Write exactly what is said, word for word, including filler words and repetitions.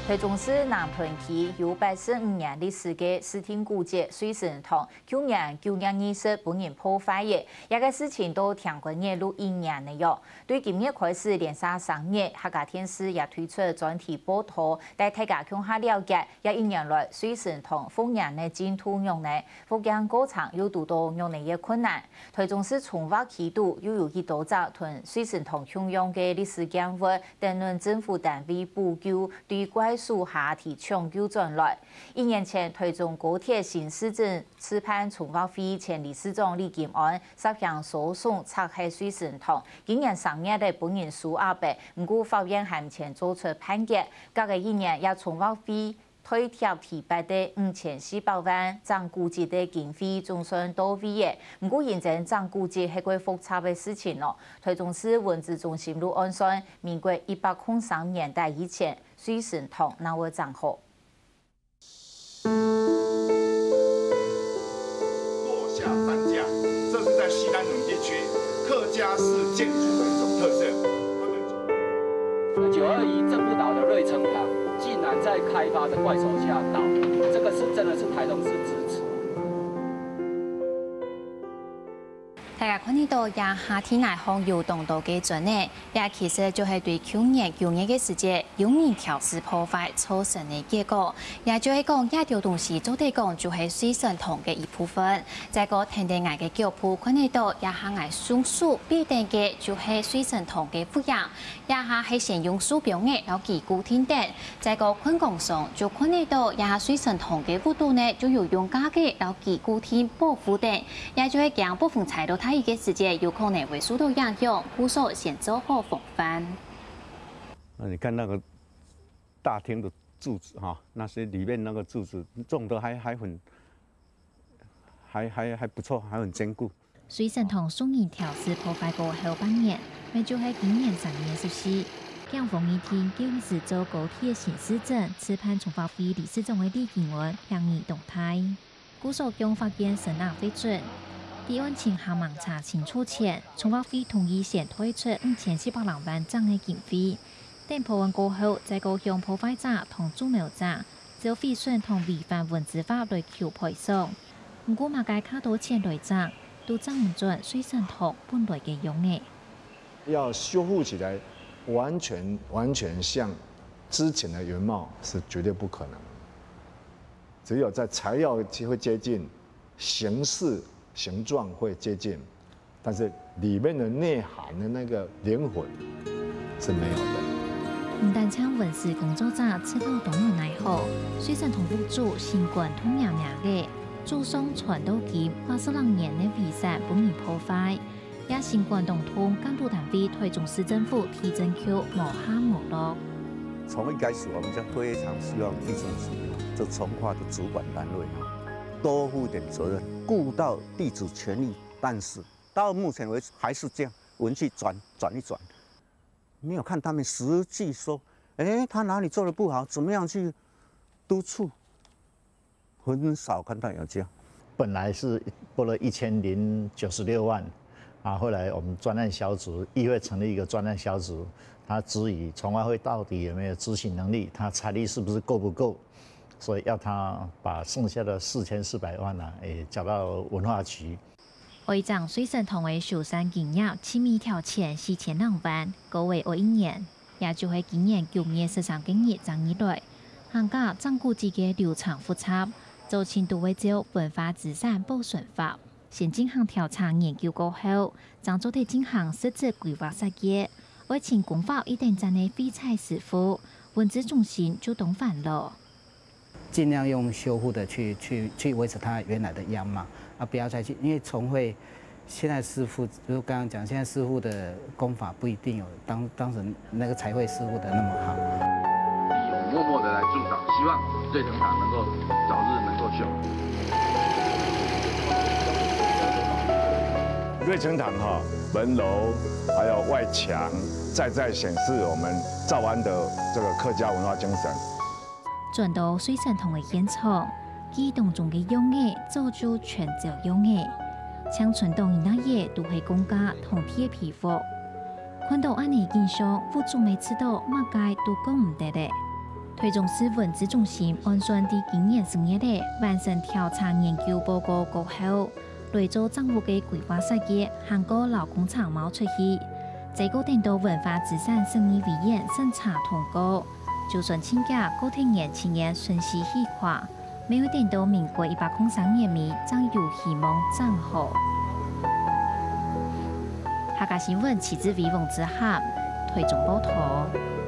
台中市南屯區有八十五年歷史个市定古蹟水神堂，舊年九月二十分人破壞个，這个事情到聽過日又一年了喲。對今日開始連續三日，客家電視也推出專題報導，帶大家共下了解這一年來水神堂復原个進度仰呢？復建過程又堵到仰呢个困難？ 台中市重劃區肚又有幾多隻同水神堂共樣个歷史建物，等等政府單位補救，對怪手下提搶救轉來。一年前，台中高鐵新市鎮自辦重劃會前理事長李金安率領疏送拆忒水神堂，今年三月仔分人收押仔，毋過法院還前做出判決，隔个一年也重劃會 退貼第八个五千四百萬整古蹟个經費總算到位了。毋過因為整古蹟係過複雜个事情囉，台中市文資中心就按算，民國一百空三年代以前，水神堂正會整好。 落下三架，這是在西南屯地區客家式建築的一種特色。他們九二一鎮不倒的瑞城堂，竟然在開發的怪手下倒，這個是真的是台中市支持。大家看得到，這下地泥項有當多个磚仔，這其實就係對舊年九月个時節，有人挑事破壞造成个結果。也就係講，這兜東西做得講就係水神堂个一部分。再過跈等𠊎个腳步，看得到這下𠊎雙手比等个就係水神堂个屋簷，這下係先用手枋仔摎佢固定等。再過看光上，就看得到這下水神堂个屋肚呢，就有用架仔摎佢固定保護等。 也就係驚暴風吹到大雨个時節，有可能會受到影響，故所先做好防範。那你看那個大廳的柱子哈，那些裡面那個柱子種得還，還很，還，還，還不錯，還很堅固。水神堂受人挑事破壞過後半年，也就係今年三月十四，警方認定舊時做高鐵新市鎮自辦重劃會理事長个李金安嫌疑當大。 故所向法院申請核准。在案情還吂查清楚前，重劃會同意先退出五千四百零萬整个經費，等破案過後，再過向破壞者同注謀者照毀損同違反文資法來求賠償。毋過麼个較多錢來整，都整毋轉水神堂本來个樣仔。要修復起來，完全，完全像之前的原貌是絕對不可能。 只有在材料會接近，形式、形狀會接近，但是裡面的內涵的那個靈魂是沒有的。毋單淨文資工作者試著當無奈何，水神堂屋主心肝痛命命个，祖上傳到今八十零年个遺產分人破壞， 這心肝當痛，監督單位台中市政府地政局無下無落。從一開始，我們就非常希望地政署，這重劃的主管單位啊，多負一點責任，顧到地主權益，但是到目前為止還是這樣，文去轉，轉一轉，沒有看他們實際說，誒，他哪裡做得不好，怎麼樣去督促。 很少看到有這樣。本來是撥了一千零九十六萬，啊，後來我們專案小組，議會成立一個專案小組，他質疑重劃會到底有沒有執行能力，他財力是不是夠不夠，所以要他把剩下的四千四百萬呢，也交到文化局。愛整水神堂个修繕金額，淨係超前四千零萬，過了愛一年。 也就係今年九月十三个日正入來。行家整古蹟个流程複雜，做得都愛照文化資產保存法，先進行調查研究過後，正做得進行實質規劃設計。愛請公法一等站个廢材師傅，文資中心就當煩惱。 盡量用修復的去，去，去維持它原來的樣貌，啊，不要再去，因為重繪，現在師傅，就剛剛講，現在師傅的工法不一定有當，當時那個彩繪師傅的那麼好。我默默地來祝禱，希望瑞城堂能夠早日能夠修。瑞城堂哈，門樓還有外牆，再再顯示我們詔安的這個客家文化精神。 轉到水神堂个現場，記憶當中个樣仔，早就全走樣仔。淨伸到人那仔都係公家同地个皮膚。看到恁呢景象，屋主乜試著麼个都講毋得了。臺中市文資中心按算在今年十月底完成調查研究報告過後，來做政府个規劃設計，還過勞工廠賣出去，再過等到文化資產審議委員審查通過，就算親家郭天元青年順序起跨，乜愛等到民國一百空三年尾正有希望整好。客家新聞，徐志偉、黃子涵，臺中報導。